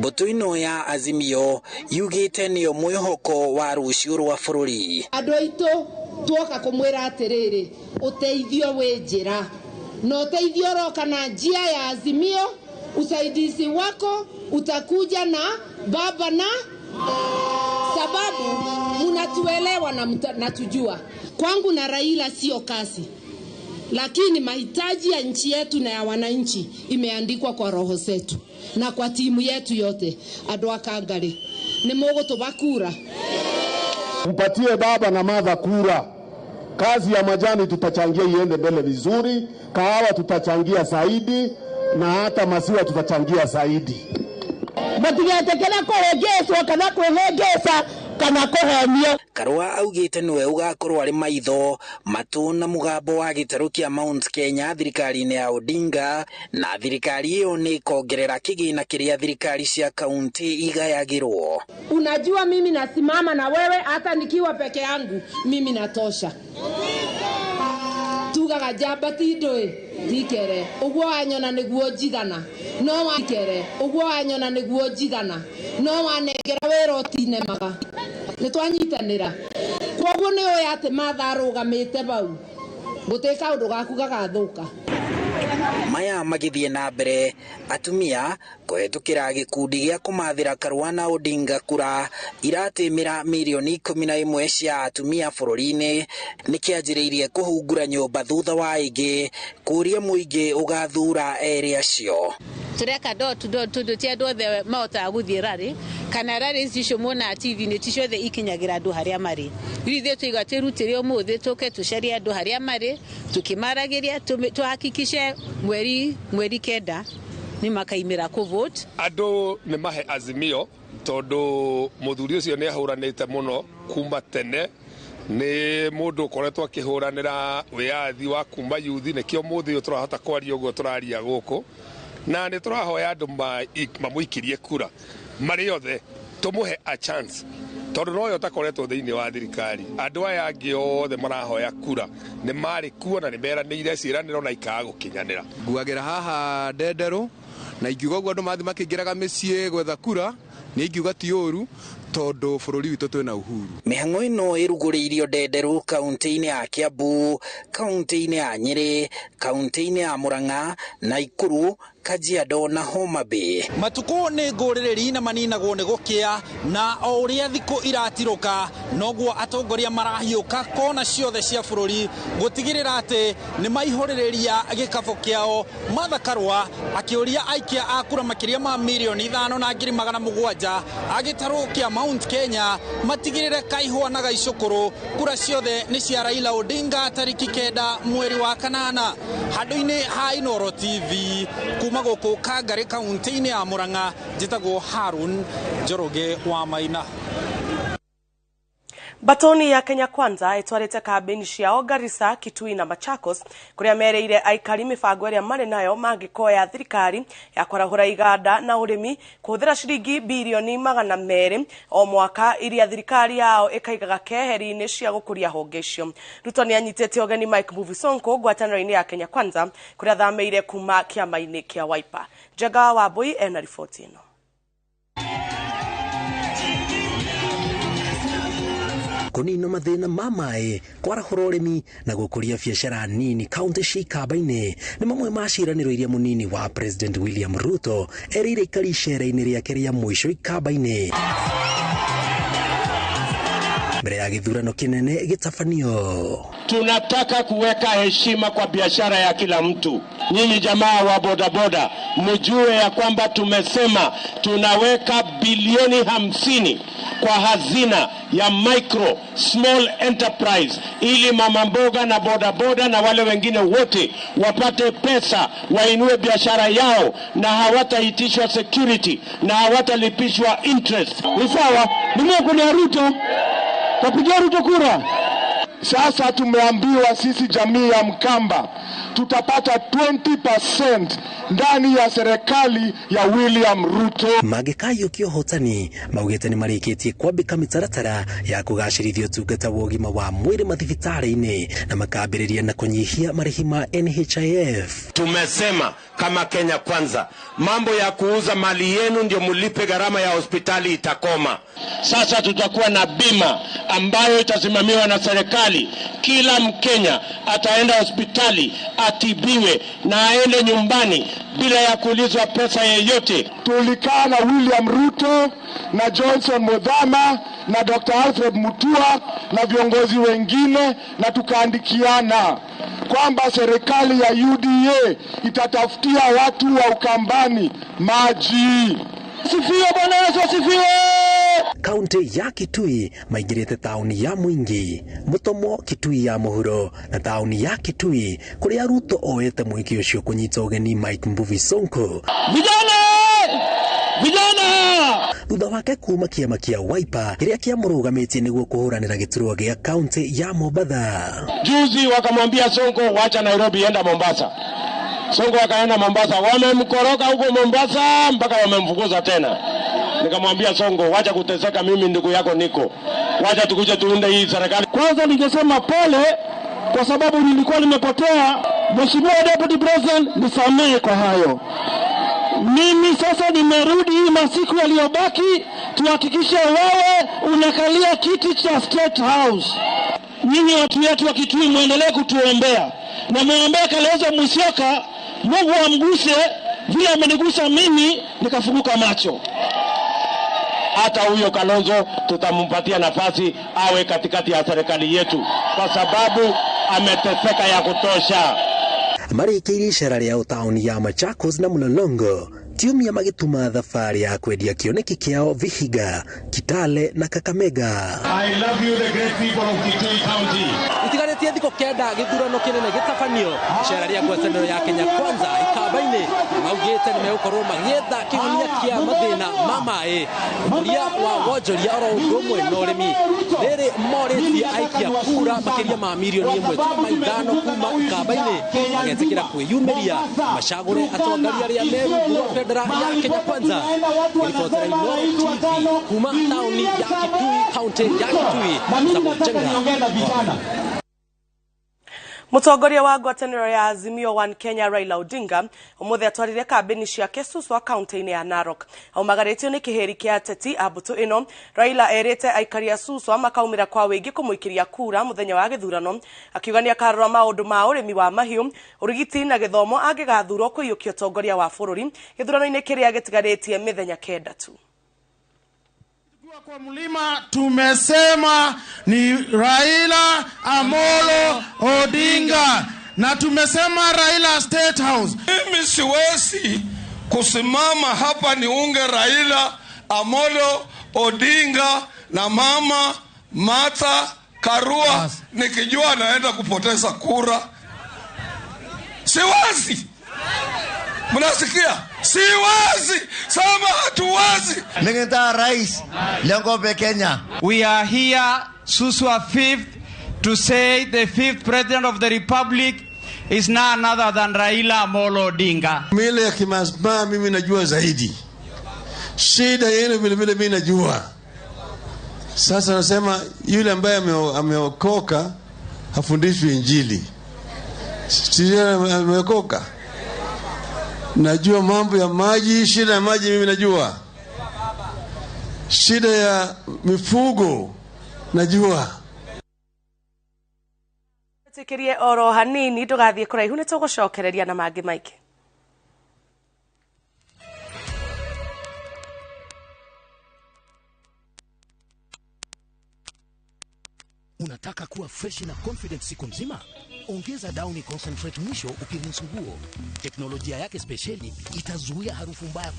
Mbũtũ ĩno ya Azimio yugĩte nĩyo mwĩhoko wa rũciũ rwa bũrũri. Andũ aitũ tuoka kũmwĩra atĩrĩrĩ, ũteithio wĩ njĩra na ũteithio ũroka na njia ya Azimio. Usaidizi wako utakuja na baba na sababu mnatuelewa na natujua. Kwangu na Raila sio kasi, lakini mahitaji ya nchi yetu na ya wananchi imeandikwa kwa roho zetu na kwa timu yetu yote. Andũ a Kangari nĩ mũgũtũba kura. Mpatie baba na madha kura. Kazi ya majani tutachangia iende mbele vizuri, kahawa tutachangia zaidi na hata maziwa tutachangia zaidi. Matigetekera kũhĩngĩcwo kana kwĩhĩngĩca kana kũhenio. Karua augĩte nĩwe ũgakorwo arĩ maitho, matũ na mũgambo wa gĩtarũ kĩa Mount Kenya thirikari-inĩ ya Odinga, na thirikari ĩyo nĩ ĩkongerera kĩgĩna kĩrĩa thirikari cia kaunti igayagĩrwo. Unajua mimi nasimama na wewe hata nikiwa peke yangu mimi natosha. Tugaga njamba ti ndũĩ tikere ũguo wanyona nĩguo njigana no wakere ũguo wanyona nĩguo njigana no wanengera wĩra ũtinemaga nĩ twanyitanĩra. Kwoguo nĩ ũĩ atĩ Martha arũgamĩte bau gũtĩ kaũndũ gaku gagathũka. Maya magĩthiĩ na mbere, atumia kũhetũkĩra gĩkundi gĩa kũmathĩra Karua na Odinga kura iratĩmĩra mirioni 11 cia atumia bũrũri-inĩ nĩkĩanjĩrĩirie kũhungura nyũmba thutha wa ĩngĩ kũria mũingĩ ũgathura erĩ acio. Tureka door to door tondũ ti andũ othe mahotaga gũthiĩ rally kana rally icio muonaga TV-inĩ ti ciothe ikinyagĩra andũ harĩa marĩ. Rĩu ithuĩ twaiga twĩrutĩre ũmũthĩ tũke tũcarie andũ harĩa marĩ tũkĩmaragĩria tũhakikice mweri 9 nĩ makaimĩra kũ vote. Andũ nĩ mahe Azimio tondũ mũthuri ũcio nĩ ahũranĩte mũno kuma tene, nĩ mũndũ ũkoretwo akĩhũranĩra wĩyathi wa kuma yuthi, nĩkĩo mũthĩ ũyũ tũrahota kwaria ũguo tũraria gũkũ, na nĩ tũrahoya andũ mamũikĩrie kura marĩ othe tũmũhe a chance tondũ noyo ũtakoretwo thĩinĩ wa thirikari. Andũ aya angĩ othe marahoya kura nĩ marĩ kuo na nĩ meranĩire ciĩranĩro na ikaga gũkinyanĩra. Nguagĩra haha ndenderũ na ingiuga ũguo andũ mathiĩ makĩingĩraga mĩciĩ gwetha kura, nĩ ingiuga ti ũru tondũ bũrũri witũ twĩna uhuru. Mĩhang'o ĩno ĩrugũrĩirio Ndenderũ kaunti-inĩ ya Kiambu, kaunti-inĩ ya Nyĩrĩ, kaunti-inĩ ya Murang'a, Naikuru, Kajiado na Homa Bay. Matukũ nĩ ngũrĩrĩri na maninagwo nĩ gũkĩa, na o ũrĩa thikũ iratirũka noguo atongoria marahiũka kona ciothe cia bũrũri gũtigĩrĩra atĩ nĩ maihũrĩrĩria gĩkabũ kĩao. Martha Karua akĩũria aikia a kura makĩria ma mirioni 5,700,000 a gĩtarũ kĩa Mount Kenya matigĩrĩre kaihũa na gaicũkũrũ kura ciothe nĩ cia Raila Odinga tarĩki 9 mweri wa 8. Handũ-inĩ ha Inooro TV kuma gũkũ Kangari kaunti-inĩ ya Murang'a, njĩtagwo Harun Njoroge wa Maina. Batoni ya Kenya Kwanza ĩtwarĩte kambĩini ciao Garissa, Kitui na Machakos kũrĩa mereire aikari mĩbango ĩrĩa marĩ nayo mangĩkoya thirikari ya kwarahũra iganda na ũrĩmi kũhũthĩra ciringi birioni 200 o mwaka iria thirikari yao ĩkaigaga keheri-inĩ cia gũkũria honge icio. Ruto nĩ anyitĩte ũgeni Mike Mbuvi Sonko ngwatanĩro-inĩ ya Kenya Kwanza kũrĩa athamĩire kuma kĩama-inĩ kĩa Wiper. Njenga wa Mbui ena riboti ĩno. Kũnina mathĩna ma maĩ, kwarahũra ũrĩmi na gũkũria biacara nini kaunti cia Ikamba-inĩ nĩ mamwe ma ciĩranĩro iria mũnini wa President William Ruto erĩire aikari icera-inĩ rĩake rĩa mũico Ikamba-inĩ mbere ya gĩthurano kĩnene gĩtabanio. Tunataka kuweka heshima kwa biashara ya kila mtu. Nyinyi jamaa wa bodaboda mjue ya kwamba tumesema tunaweka bilioni 50 kwa hazina ya micro small enterprise ili mama mboga na bodaboda na wale wengine wote wapate pesa, wainue biashara yao na hawataitishwa security na hawatalipishwa interest. Ni sawa? Ni Ruto. Tapigia Ruto kura. Sasa tumeambiwa sisi jamii ya Mkamba tutapata 20% ndani ya serikali ya William Ruto. Mangĩkayũkia ũhotani maugĩte nĩ marĩkĩtie kwambĩka mĩtaratara ya kũgacĩrithia ũtungata wa ũgima wa mwĩrĩ mathibitarĩ-inĩ na makambĩrĩria na kũnyihia marĩhi ma NHIF. Tumesema kama Kenya Kwanza, mambo ya kuuza mali yenu ndio mulipe gharama ya hospitali itakoma. Sasa tutakuwa na bima ambayo itasimamiwa na serikali. Kila Mkenya ataenda hospitali atibiwe na aende nyumbani bila ya kuulizwa pesa yeyote. Tulikaa na William Ruto na Johnson Muthama na Dr. Alfred Mutua na viongozi wengine na tukaandikiana kwamba serikali ya UDA itatafutia watu wa Ukambani maji. Sifiwe Bwana Yesu asifiwe. Kaunti ya Kitui maingĩrĩte taũni ya Mwingi, Mũtomo Kitui ya mũhuro na taũni ya Kitui kũrĩa Ruto oete mweke ũcio kũnyita ũgeni Mike Mbuvi Sonko. Vijana! Vijana! Thutha wake kuma kĩama kĩa Wiper kĩrĩa kĩamũrũgamĩtie nĩguo kũhũranĩra gĩturwa gĩa kaunti ya Mombatha. Juzi wakamwambia Sonko, wacha Nairobi, enda Mombasa. Sonko akaenda Mombasa, wamemkoroka huko Mombasa mpaka wamemfukuza tena. Nikamwambia Sonko, wacha kuteseka, mimi ndugu yako niko, wacha tukuje tuunde hii serikali. Kwanza ningesema pole kwa sababu nilikuwa nimepotea. Mheshimiwa Deputy President, nisamehe kwa hayo. Mimi sasa nimerudi, hii masiku yaliyobaki tuhakikishe wewe unakalia kiti cha State House. Nyinyi watu wetu wa Kitui muendelee kutuombea na muombee Kalonzo Musyoka, Mungu amguse vile amenigusa mimi nikafunguka macho. Hata huyo Kalonzo tutampatia nafasi awe katikati ya serikali yetu kwa sababu ameteseka ya kutosha. Marĩkĩirie icera rĩao taũni ya Machakos na Mlolongo kiumia magĩtuma thabarĩ ya kwendia kĩoneki kĩao Vihiga, Kitale na Kakamega. I love you, the great people of Kitui County. Itigarĩtie thikũ 9 gĩthurano kĩnene gĩtabanio icera rĩa ngwatanĩro ya Kenya Kwanza Ikamba-inĩ maugĩte nĩmegũkorwo magĩetha kĩhonia kĩa mathĩna ma maĩ, ũkũria wa wonjoria oro ũndũ ũmwe na ũrĩmi. Rĩrĩ morĩtie aikia kura makĩria ma mirioni 1.5 kuma Ikamba-inĩ magetĩkĩra kwĩyumĩria macagũre atongoria arĩa me rungu rwa bendera ya Kenya Kwanza. Ribotera Inooro TV kuma taũni ya Kitui, kaunti ya Kitui. Samuel Njenga. Mũtongoria wa ngwatanĩro ya Azimio One Kenya Raila Odinga ũmũthĩ atwarire kambĩni ciake Suswa kaunti-inĩ ya Narok. Aumagarĩtio nĩ kĩhĩri kĩa ateti a mbũtũ ĩno. Raila erĩte aikari a Suswa makaumĩra kwa wĩingĩ kũmũikĩria kura mũthenya wa gĩthurano, akiuga nĩakarora maũndũ ma ũrĩmi wa mahiũ, ũrigiti na gĩthomo angĩgathurwo kũiyũkia ũtongoria wa bũrũri gĩthurano-inĩ kĩrĩa gĩtigarĩtie mĩthenya 9 tu. Kwa mlima tumesema ni Raila Amolo Odinga na tumesema Raila State House. Mimi siwezi kusimama hapa niunge Raila Amolo Odinga na mama Martha Karua nikijua naenda kupoteza kura. Siwezi. Mnasikia? Siwazi. Sema hatuwazi. Ningetaka rais lengo Kenya. We are here Suswa 5th to say the 5th president of the republic is none other than Raila Amolo Odinga. Mile ya kimasba mimi najua zaidi. Shida yenu vile vile mimi najua. Sasa nasema yule ambaye ameokoka hafundishwi Injili. Sisi ameokoka. Najua mambo ya maji, shida ya maji mimi najua. Shida ya mifugo najua. Tukirie oro hanini ndugathiĩ kũraihu nĩ tũgũcokereria na mangĩ maingĩ. Unataka kuwa fresh na confident siku nzima? Ongeza Downy Concentrate mwisho ukirinse nguo. Teknolojia yake spesheli itazuia harufu mbaya.